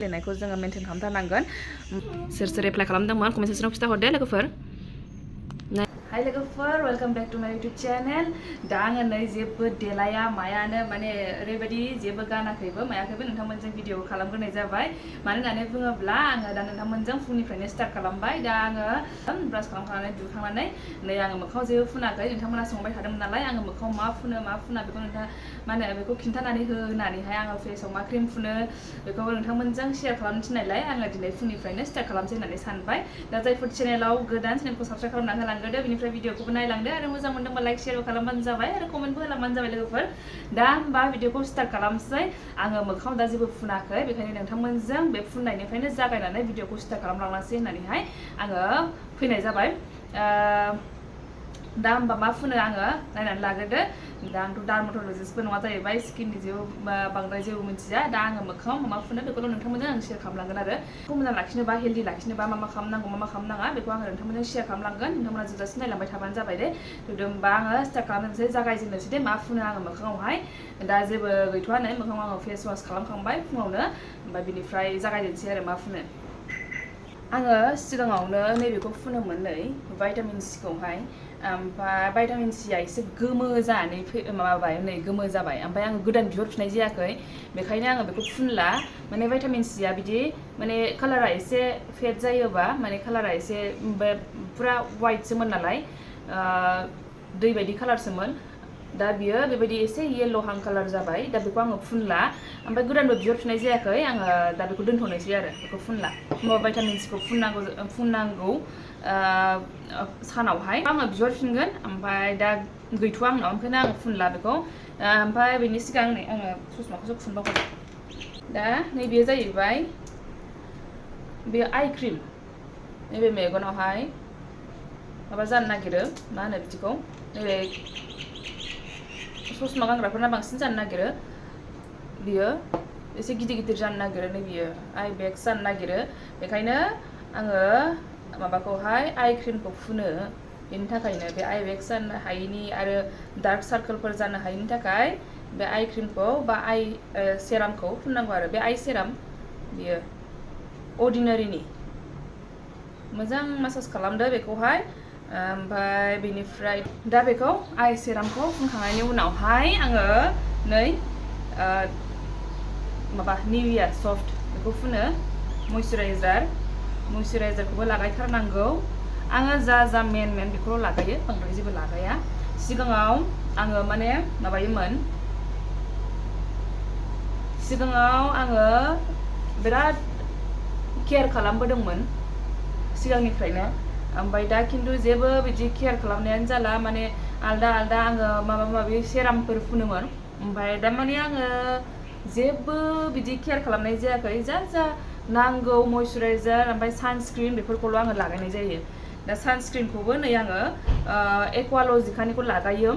लिरनायखौ जोङो मेनटेन खालामथारनांगोन सोर सोर एप्लाइ खालामदोंमोन कमेन्ट सेक्सनाव खिथाहरदे लोगोफोर हाय लोगोफोर वेलकाम बेक टू माय यूट्यूब चैनल दा आङो नै जेबो देलाया मायानो माने ओरैबायदि जेबो गानाखैबो मायाखैबो नोंथांमोनजों भिडिअ खालामग्रोनाय जाबाय मानो होननानै बुङोब्ला आङो दा नोंथांमोनजों फुंनिफ्रायनो स्टार्ट खालामबाय दा आङो ब्रास खालामखांनानै दुगैखांनानै नै आङो मोखाङाव जेबो फुनाखै नोंथांमोना सोंबाय थादोंमोन नालाय आङो मोखाङाव मा फुना बेखौ नोंथाङा मा होनो बेखौ खिन्थानानै हो होननानैहाय आङो फेसआव मा क्रिम फुनो बेखौ नोंथांमोनजों शेयार खालामनो थिननायलाय आङो दिनै फुंनिफ्रायनो स्टार्ट खालामसै होननानै सानबाय दा जायफोर चेनेलाव गोदान चेनेलखौ साबस्क्राइब खालामना होलांग्रोदो बेनिफ्राय भिडिअखौबो नायलांदो आरो मोजां मोनदोंबा लाइक शेयार खालामबानो जाबाय आरो कमेन्टबो होलांबानो जाबाय लोगोफोर दा होमबा भिडिअखौ स्टार्ट खालामसै आङो मोखाङाव दा जेबो फुनाखै बेखायनो नोंथांमोनजों बे फुननायनिफ्रायनो जागायनानै भिडिअखौ स्टार्ट खालामलांनोसै होननानैहाय आङो फैनाय जाबाय दा होमबा मा फुनो आङो नायनानै लाग्रोदो दा आंथ' डार्मेट'लजिस्टबो नङा जाहैबाय स्किननि जेबो बांद्राय जेबो मिथिया दा आङो मोखाङाव मा फुनो बेखौल' नोंथांमोनजों आं शेयार खालामलांगोन आरो बेखौ मोजां लाखिनोबा हेल्दि लाखिनोबा मा खालामनांगौ मा खालामनाङा बेखौ आङो नोंथांमोनजों शेयार खालामलांगोन नोंथांमोना जोबजासिम नायलांबाय थाबानो जाबाय दे होमबा आङो स्टार्ट खालामनोसै जागायजेननोसै दे मा फुनो आङो मोखाङावहाय दा जेबो गैथ'आ नै मोखाङाव आङो फेस वास खालामखांबाय फुङावनो ओमफ्राय बिनिफ्राय जागायजेननोसै आरो मा फुनो आङो सिगाङावनो नैबेखौ फुनोमोन नै भाइटामिन सिखौहाय ओमफ्राय भाइटामिन सिया एसे गोमो जानानै माबाबाय नै गोमो जाबाय ओमफ्राय आङो गोदान बिहरफिननाय जायाखै बेखायनो आङो बेखौ फुनला माने भाइटामिन सिया बिदि माने कालारा एसे फेड जायोबा माने कालारा एसे पुरा वाइटसोमोन नालाय दै बायदि कालारसोमोन दा बियो बेबायदि एसे येल्ल'हां कालार जाबाय दा बेखौ आङो फुनला ओमफ्राय गोदानबो बिहरफिननाय जायाखै आङो दा बेखौ दोनथ'नोसै आरो बेखौ फुनला होमबा भाइटामिन सिखौ फुननांगौ सानावहाय आङो बिहरफिनगोन ओमफ्राय दा गैथ'आ आंनाव ओंखायनो आङो फुनला बेखौ ओमफ्राय बेनि सिगां नै आङो ससमाखौसो फुनबावगोन दा नैबेयो जाहैबाय बे आइ क्रिम नैबे मेगनावहाय माबा जानो नागिरो मा होनो बिदिखौ नैबे ससमा गानग्राफोरना बांसिन जानो नागिरो बियो एसे गिदिर गिदिर जानो नागिरो नै बियो आइ बेग्स जानो नागिरो बेखायनो आङो माबाखौहाय आइ क्रिमखौ फुनो बेनि थाखायनो बे आइ बेग्स जानो हायैनि आरो डार्क सार्कोलफोर जानो हायैनि थाखाय बे आइ क्रिमखौ बा आइ सेरामखौ फुननांगौ आरो बे आइ सेराम बियो अर्डिनारिनि मोजां मासाज खालामदो बेखौहाय ओमफ्राय बेनिफ्राय दा बेखौ आइ सेरामखौ फुनखांनायनि उनावहाय आङो नै माबा निविया सफ्ट बेखौ फुनो मयस्चराइजारखौबो लागायथारनांगौ आङो जा मेन बेखौल' लागायो बांद्राय जेबो लागाया सिगाङाव आङो माने माबायोमोन सिगाङाव आङो बिराद केयार खालामबोदोंमोन सिगांनिफ्रायनो ओमफ्राय दा खिन्थु जेबो बिदि केयार खालामनायानो जाला माने आलदा आङो माबा सेरामफोर फुनोमोन ओमफ्राय दा माने आङो जेबो बिदि केयार खालामनाय जायाखै जा नांगौ मयस्चराइजार ओमफ्राय सानस्क्रिन बेफोरखौल' आङो लागायनाय जायो दा सानस्क्रिनखौबो नै आङो एक्वालजिकानिखौ लागायो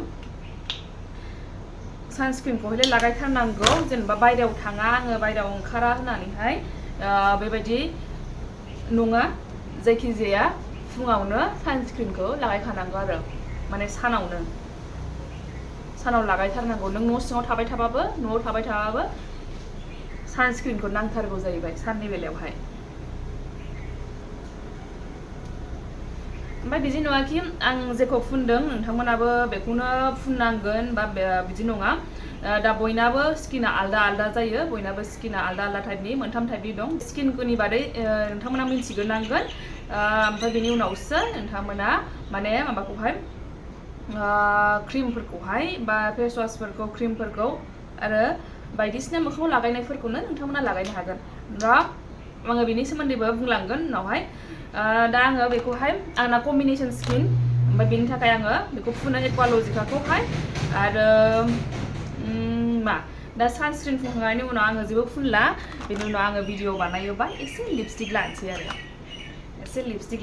सानस्क्रिनखौहाय लागायथारनांगौ जेनेबा बायहेरायाव थाङा आङो बायहेरायाव ओंखारा होननानैहाय बेबायदि नङा जायखिजाया फुङावनो सानस्क्रिनखौ लागायखानांगौ आरो माने सानाव लागायथारनांगौ नों न' सिङाव थाबाय थाबाबो न'आव थाबाय थाबाबो सानस्क्रिनखौ नांथारगौ जाहैबाय साननि बेलायावहाय ओमफ्राय बिदि नङाखि आं जेखौ फुनदों नोंथांमोनाबो बेखौनो फुननांगोन बा बिदि नङा दा बयनाबो स्किना आलदा जायो बयनाबो स्किना आलदा टाइपनि मोनथाम टाइपनि दं स्किननि बादै नोंथांमोना मिन्थिग्रोनांगोन ओमफ्राय बेनि उनावसो नोंथांमोना माने माबाखौहाय क्रिमफोरखौहाय बा फेस वासफोरखौ क्रिमफोरखौ आरो बायदिसिना मोखाङाव लागायनायफोरखौनो नोंथांमोना लागायनो हागोन दा आङो बेनि सोमोन्दैबो बुंलांगोन उनावहाय दा आङो बेखौहाय आंना कम्बिनेसन स्किन ओमफ्राय बेनि थाखाय आङो बेखौ फुनो एक्वालजिकाखौहाय आरो दा सानस्क्रिन फुनखांनायनि उनाव आङो जेबो फुनला बेनि उनाव आङो भिडिअ बानायोबा एसे लिपस्टिक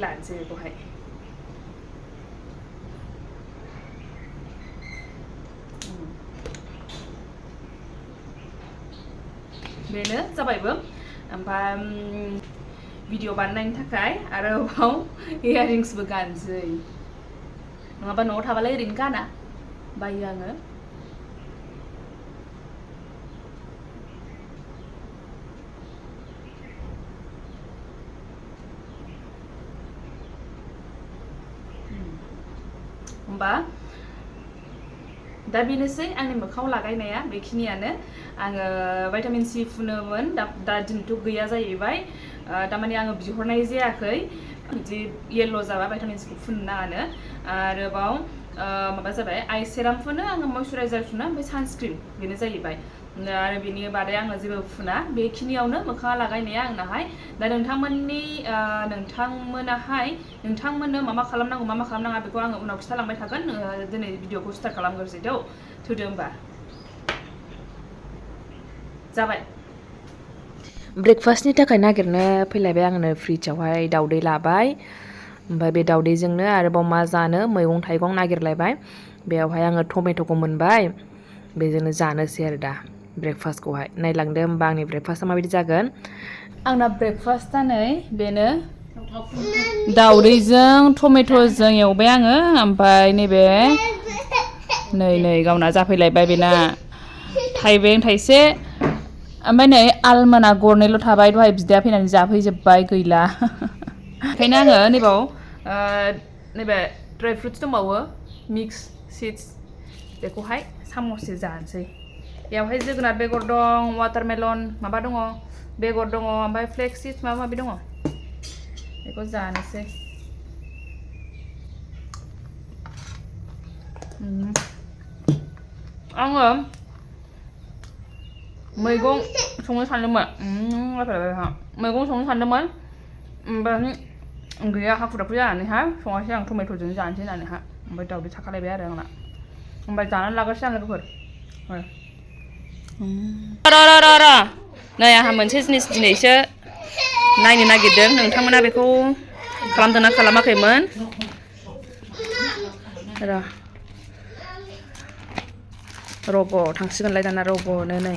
लानोसै बेखौहाय बेनो जाबायबो ओमफ्राय भिडिअ बानायनायनि थाखाय आरोबाव इयारिंसबो गानसै नङाबा न'आव थाबालाय ओरैनो गाना बायो आङो होमबा दा बेनोसै आंनि मोखाङाव लागायनाया बेखिनियानो आङो भिटामिन सि फुनोमोन दा दिनैथ' गैया जाहैबाय दामानि आङो बिहरनाय जायाखै बिदि येल्ल' जाबा भिटामिन सिखौ फुननो नाङानो आरोबाव माबा जाबाय आइ सेराम फुनो आङो मयस्चराइजार फुनो ओमफ्राय सानस्क्रिन बेनो जाहैबाय आरो बेनि बादै आङो जेबो फुना बेखिनियावनो मोखाङा लागायनाया आंनाहाय दा नोंथांमोननो मा खालामनांगौ मा खालामनाङा बेखौ आङो उनाव खिथालांबाय थागोन दिनै भिडिअखौ स्टार्ट खालामग्रोसै थोदो होमबा जाबाय ब्रेकफास्टनि थाखाय नागिरनो फैलायबाय आंनो फ्रिजआवहाय दावदै लाबाय ओमफ्राय बे दावदैजोंनो आरोबाव मा जानो मैगं थाइगं नागिरलायबाय बेयावहाय आङो टमेट'खौ मोनबाय बेजोंनो जानोसै आरो दा ब्रेकफास्टखौहाय नायलांदो होमबा आंनि ब्रेकफास्टआ माबायदि जागोन आंना ब्रेकफास्टआ नै बेनो दावदैजों टमेट'जों एवबाय आङो ओमफ्राय नैबे नै गावना जाफैलायबाय बेना थाइबें थाइसे ओमफ्राय नै आलमोना गरनैल' थाबाय दहाय बिदाया फैनानै जाफैजोब्बाय गैला ओंखायनो आङो नैबे ड्राइ फ्रुट्स दंबावो मिक्स सिड्स बेखौहाय सामससे जानोसै बेयावहाय जोगोनार बेगर दं वाटारमेलन माबा दङ बेगर दङ ओमफ्राय फ्लेक्स सिड्स माबा माबि दङ बेखौ जानोसै आङो मैगं संनो सानदोंमोन ओमफ्राय गैया हाखु दाखु जानानैहाय सङासै आं टमेट'जों जानोसै होननानैहाय ओमफ्राय दावदै थाखालायबाय आरो आंना ओमफ्राय जानानै लाग्रोसै आं लोगोफोर नै आंहा मोनसे जिनिस दिनैसो नायनो नागिरदों नोंथांमोना बेखौ खालामदोंना खालामाखैमोन रग' थांसिगोनलाय दाना रग'नो नै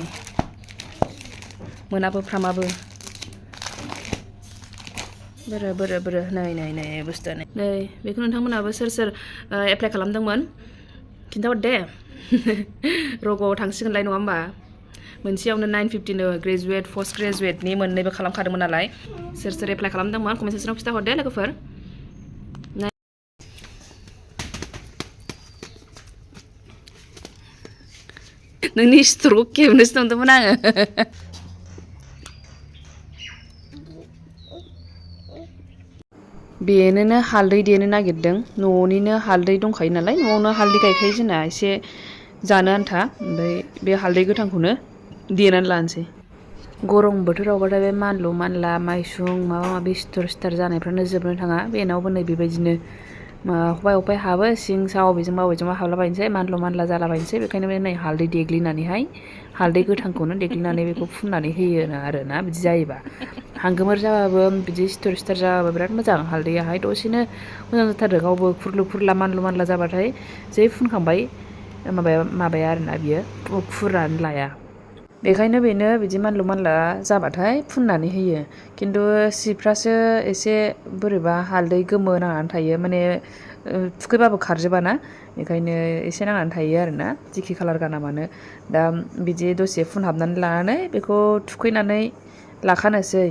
मोनाबो फ्रामाबो बोरो नै बुस्थुआ नै बेखौ नोंथांमोनाबो सोर एप्लाइ खालामदोंमोन खिन्थाहर दे रग'आव थांसिगोनलाय नङा होमबा मोनसेयावनो 950 ग्रेजुवेट पस्ट ग्रेजुवेटनि मोननैबो खालामखादोंमोन नालाय सोर एप्लाइ खालामदोंमोन कमेन्ट सेक्सनाव खिन्थाहर दे लोगोफोर नोंनि सिथरखौ खेबनोसो नंदोंमोन आङो बेनोनो हालदै देनो नागिरदों न'निनो हालदै दंखायो नालाय न'आवनो हालदै गायखायो जोंना एसे जानो आन्था ओमफ्राय बे हालदै गोथांखौनो देनानै लानोसै गरम बोथोरावबाथाय बे मानलु मानला माइसुं माबा माबि सिथर जानायफ्रानो जोबनो थाङा बेनावबो नै बेबायदिनो अबाय हाबो सिं सा बबेजोंबा हाबलाबायनोसै मानलु मानला जालाबायनोसै बेखायनो बे नै हालदै देग्लिनानैहाय हालदै गोथांखौनो देग्लिनानै बेखौ फुननानै होयो आरोना बिदि जायोबा हांगोमोर जाबाबो बिदि सिथर जाबाबो बिराद मोजां हालदैयाहाय दसेनो मोजां जाथारो गावबो खुरला मानलु मानला जाबाथाय जै फुनखांबाय माबाया आरोना बियो खुरानो लाया बेखायनो बेनो बिदि मानलु मानला जाबाथाय फुननानै होयो खिन्थु सिफ्रासो एसे बोरैबा हालदै गोमो नांनानै थायो माने थुखैबाबो खारजोबाना बेखायनो एसे नांनानै थायो आरोना जिखि कालार गाना मानो दा बिदि दसे फुनहाबनानै लानानै बेखौ थुखैनानै लाखानोसै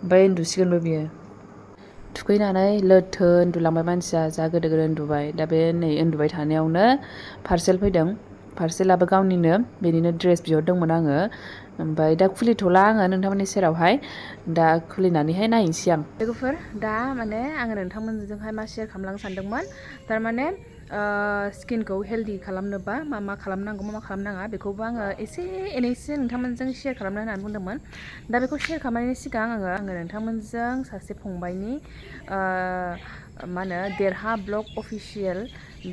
ओमफ्राय उन्दुसिगोनबो बियो थुखैनानै लोथो उन्दुलांबाय मानसिया जा गोदो उन्दुबाय दा बे नै उन्दुबाय थानायावनो पार्सेल फैदों पार्सेलाबो गावनिनो बेनिनो ड्रेस बिहरदोंमोन आङो ओमफ्राय दा खुलिथ'ला आङो नोंथांमोननि सेरावहाय दा खुलिनानैहाय नायनोसै आं लोगोफोर दा माने आङो नोंथांमोनजोंहाय मा शेयार खालामलांनो सानदोंमोन थारमाने स्किनखौ हेल्दि खालामनोबा मा खालामनांगौ मा खालामनाङा बेखौबो आङो एसे एनैसो नोंथांमोनजों शेयार खालामनो होननानै बुंदोंमोन दा बेखौ शेयार खालामनायनि सिगां आङो नोंथांमोनजों सासे फंबायनि मा होनो देरहा ब्लग अफिसियेल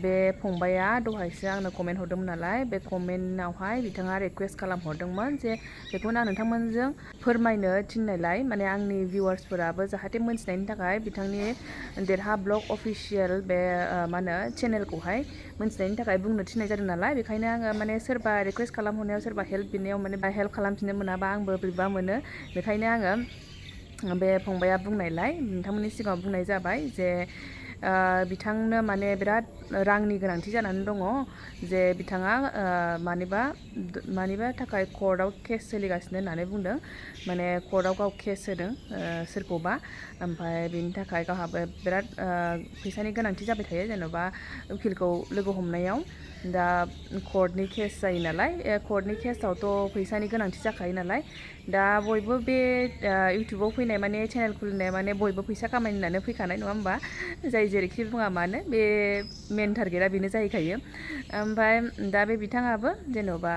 बे फंबाया दहायसो आंनो कमेन्ट हरदोंमोन नालाय बे कमेन्टआवहाय बिथाङा रिकुवेस्ट खालामहरदोंमोन जे बेखौनो आं नोंथांमोनजों फोरमायनो थिननायलाय माने आंनि भिउवार्सफोराबो जाहाथे मोनथिनायनि थाखाय बिथांनि देरहा ब्लग अफिसियेल बे मा होनो चेनेलखौहाय मोनथिनायनि थाखाय बुंनो थिननाय जादों नालाय बेखायनो आङो माने सोरबा रिकुवेस्ट खालामहरनायाव सोरबा हेल्प बिनायाव माने हेल्प खालामफिननो मोनाबा आंबो बोरैबा मोनो बेखायनो आङो बे फंबाया बुंनायलाय नोंथांमोननि सिगाङाव बुंनाय जाबाय जे बिथांनो माने बिराद रांनि गोनांथि जानानै दङ जे बिथाङा मानिबा थाखाय कर्टआव केस सोलिगासिनो होननानै बुंदों माने कर्टआव गाव केस होदों सोरखौबा ओमफ्राय बेनि थाखाय गावहा बिराद फैसानि गोनांथि जाबाय थायो जेन'बा उकिलखौ लोगो हमनायाव दा कर्टनि केस जायो नालाय कर्टनि केसआवथ' फैसानि गोनांथि जाखायो नालाय दा बयबो बे इउटुबाव फैनाय माने चेनेल खुलिनाय माने बयबो फैसा खामायनो होननानै फैखानाय नङा होमबा जाय जेरैखि बुङा मानो बे मेन टारगेटआ बेनो जाहैखायो ओमफ्राय दा बे बिथाङाबो जेन'बा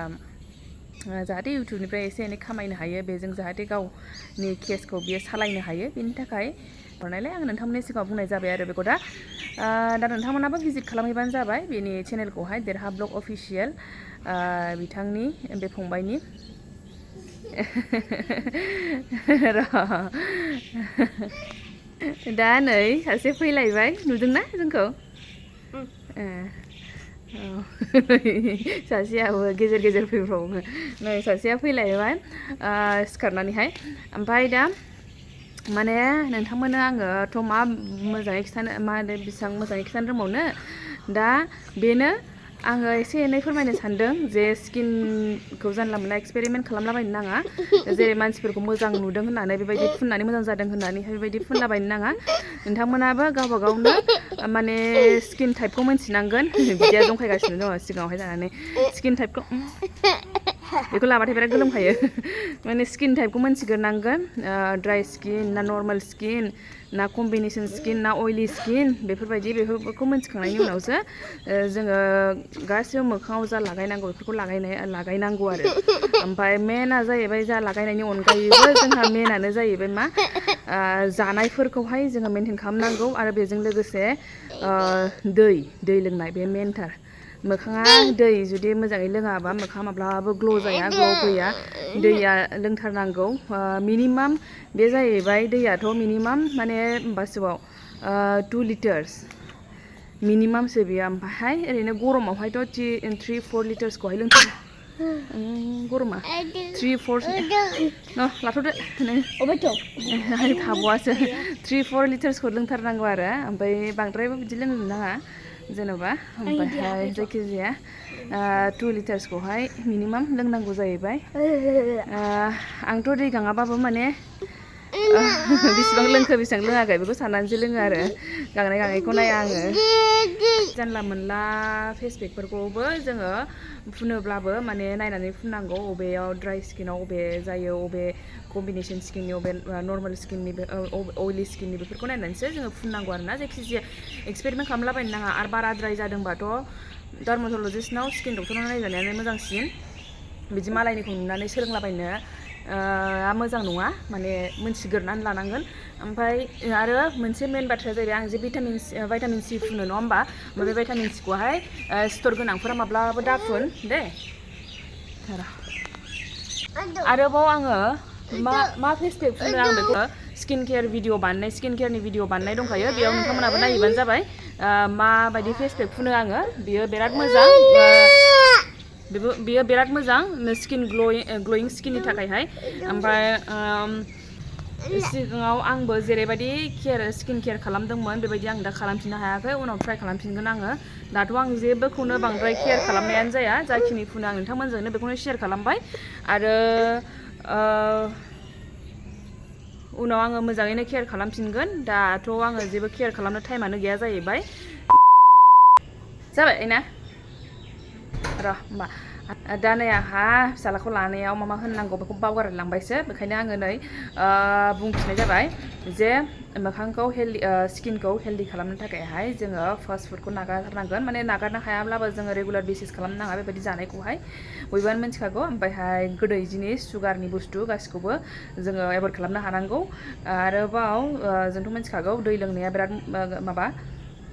जाहाथे इउटुबनिफ्राय एसे एनै खामायनो हायो बेजों जाहाथे गावनि केसखौ बियो सालायनो हायो बेनि थाखाय हरनायलाय आं नोंथांमोननि सिगाङाव बुंनाय जाबाय आरो बेखौ दा नोंथांमोनाबो भिजिट खालामहैबानो जाबाय बेनि चेनेलखौहाय देरहा ब्लग अफिसियेल बिथांनि बे फंबायनि दा नै सासे फैलायबाय नुदोंना जोंखौ सासेयाबो गेजेर गेजेर फैब्रावो नै सासेया फैलायबाय सिखारनानैहाय ओमफ्राय दा माने नोंथांमोननो आङोथ' मा मोजाङै खिथानो बेसेबां मोजाङै खिथानो रोंबावनो दा बेनो आङो एसे एनै फोरमायनो सानदों जे स्किनखौ जानला मोनला एक्सपेरिमेन्ट खालामलाबायनो नाङा जेरै मानसिफोरखौ मोजां नुदों होननानै बेबायदि फुननानै मोजां जादों होननानैहाय बेबायदि फुनलाबायनो नाङा नोंथांमोनाबो गावबा गावनो माने स्किन टाइपखौ मिन्थिनांगोन बिदिया जंखायगासिनो दङ सिगाङावहाय जानानै स्किन टाइपखौ बेखौ लाबाथाय बिराद गोलोमखायो माने स्किन टाइपखौ मिन्थिग्रोनांगोन ड्राइ स्किन ना नर्मेल स्किन ना कम्बिनेसन स्किन ना अइलि स्किन बेफोरखौ मिन्थिखांनायनि उनावसो जोङो गासिबो मोखाङाव जा लागायनांगौ बेफोरखौ लागायनांगौ आरो ओमफ्राय मेनआ जाहैबाय जा लागायनायनि अनगायैबो जोंहा मेनआनो जाहैबाय मा जानायफोरखौहाय जोङो मेनटेन खालामनांगौ आरो बेजों लोगोसे दै लोंनाय बे मेनथार मोखाङा दै जुदि मोजाङै लोङाबा मोखाङा माब्लाबाबो ग्ल' जाया ग्ल' फैया दैया लोंथारनांगौ मिनिमाम बे जाहैबाय दैयाथ' मिनिमाम माने माबासोआव 2 लिटार्स मिनिमामसो बेयो ओमफ्राय ओरैनो गरमावहायथ' 3-4 लिटार्सखौहाय लोंथार गरमा 3-4 लाथ'दो थाबावासो 3-4 लिटार्सखौ लोंथारनांगौ आरो ओमफ्राय बांद्रायबो बिदि लोंनो नाङा जेन'बा ओमफ्राय जायखिजाया 2 लिटार्सखौहाय मिनिमाम लोंनांगौ जाहैबाय आंथ' दै गाङाबाबो माने बेसेबां लोंखो बेसेबां लोङाखै बेखौ साननानैसो लोङो आरो गांनायखौ नाया आङो जानला मोनला फेसपेकफोरखौबो जोङो फुनोब्लाबो माने नायनानै फुननांगौ अबेयाव ड्राइ स्किनाव अबे जायो अबे कम्बिनेसन स्किननि अबे नर्मेल स्किननि अइलि स्किननि बेफोरखौ नायनानैसो जोङो फुननांगौ आरोना जायखिजाया एक्सपेरिमेन्ट खालामलाबायनो नाङा आरो बाराद्राय जादोंबाथ' डार्मेट'लजिस्टनाव स्किन डक्टरनाव नायजानायानो मोजांसिन बिदि मालायनिखौ नुनानै सोलोंलाबायनो मोजां नङा माने मोनथिग्रोनानै लानांगोन ओमफ्राय आरो मोनसे मेन बाथ्राया जाहैबाय आं जे भाइटामिन सि फुनो नङा होमबा बे भाइटामिन सिखौहाय सिथर गोनांफोरा माब्लाबाबो दाफुन दे आरोबाव आङो मा फेस पेक फुनो आं बेखौ स्किन केयार भिडिअ बानायनाय स्किन केयारनि भिडिअ बानायनाय दंखायो बेयाव नोंथांमोनाबो नायहैबानो जाबाय माबायदि फेस पेक फुनो आङो बियो बिराद मोजां स्किन ग्ल'यिं स्किननि थाखायहाय ओमफ्राय सिगाङाव आंबो जेरैबायदि स्किन केयार खालामदोंमोन बेबायदि आं दा खालामफिननो हायाखै उनाव ट्राइ खालामफिनगोन आङो दाथ' आं जेबोखौनो बांद्राय केयार खालामनायानो जाया जाखिनि फुनो आं नोंथांमोनजोंनो बेखौनो शेयार खालामबाय आरो उनाव आङो मोजाङैनो केयार खालामफिनगोन दाथ' आङो जेबो केयार खालामनो टाइमानो गैया जाहैबाय जाबाय ना र' होमबा दा नै आंहा फिसालाखौ लानायाव मा होननांगौ बेखौ बावगारलांबायसो बेखायनो आङो नै बुंफिननाय जाबाय जे मोखांखौ स्किनखौ हेल्दि खालामनो थाखायहाय जोङो फास्ट फुडखौ नागारथारनांगोन माने नागारनो हायाब्लाबो जोङो रेगुलार बेसिस खालामनो नाङा बेबायदि जानायखौहाय बयबोआनो मिन्थिखागौ ओमफ्रायहाय गोदै जिनिस सुगारनि बुस्थु गासिखौबो जोङो एभयड खालामनो हानांगौ आरोबाव जोंथ' मिन्थिखागौ दै लोंनाया बिराद माबा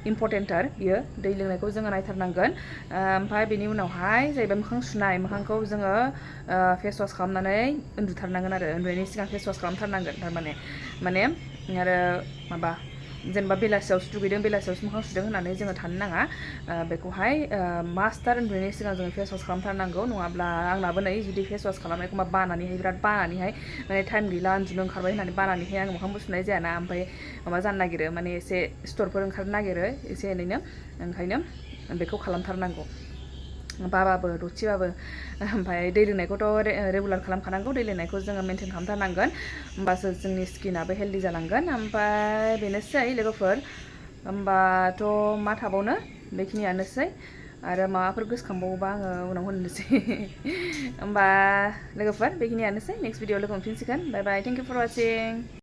इम्परटेन्टथार बियो दै लोंनायखौ जोङो नायथारनांगोन ओमफ्राय बेनि उनावहाय जाहैबाय मोखां सुनाय मोखांखौ जोङो फेस वास खालामनानै उन्दुथारनांगोन आरो उन्दुनायनि सिगां फेस वास खालामथारनांगोन थारमाने आरो जेनेबा बेलासियावसो दुगैदों बेलासियावसो मोखां सुदों होननानै जोङो थानो नाङा बेखौहाय मास्टार उन्दुनायनि सिगां जोङो फेस वास खालामथारनांगौ नङाब्ला आंनाबो नै जुदि फेस वास खालामनाय एखमबा बानानैहाय बिराद बानानैहाय माने टाइम गैला उन्दुनो ओंखारबाय होननानै बानानैहाय आङो मोखांबो सुनाय जायाना ओमफ्राय माबा जानो नागिरो माने एसे सिथरफोर ओंखारनो नागिरो एसे एनैनो ओंखायनो बेखौ खालामथारनांगौ बाबाबो दथिबाबो ओमफ्राय दै लोंनायखौथ' रेगुलार खालामखानांगौ दै लोंनायखौ जोङो मेनटेन खालामथारनांगोन होमबासो जोंनि स्किनाबो हेल्दि जालांगोन ओमफ्राय बेनोसै लोगोफोर होमबाथ' मा थाबावनो बेखिनियानोसै आरो माबाफोर गोसोखांबावोबा आङो उनाव होननोसै होमबा लोगोफोर बेखिनियानोसै नेक्स्ट भिडिअ लोगो मोनफिनसिगोन बाय बाय थेंक इउ फर वाचिं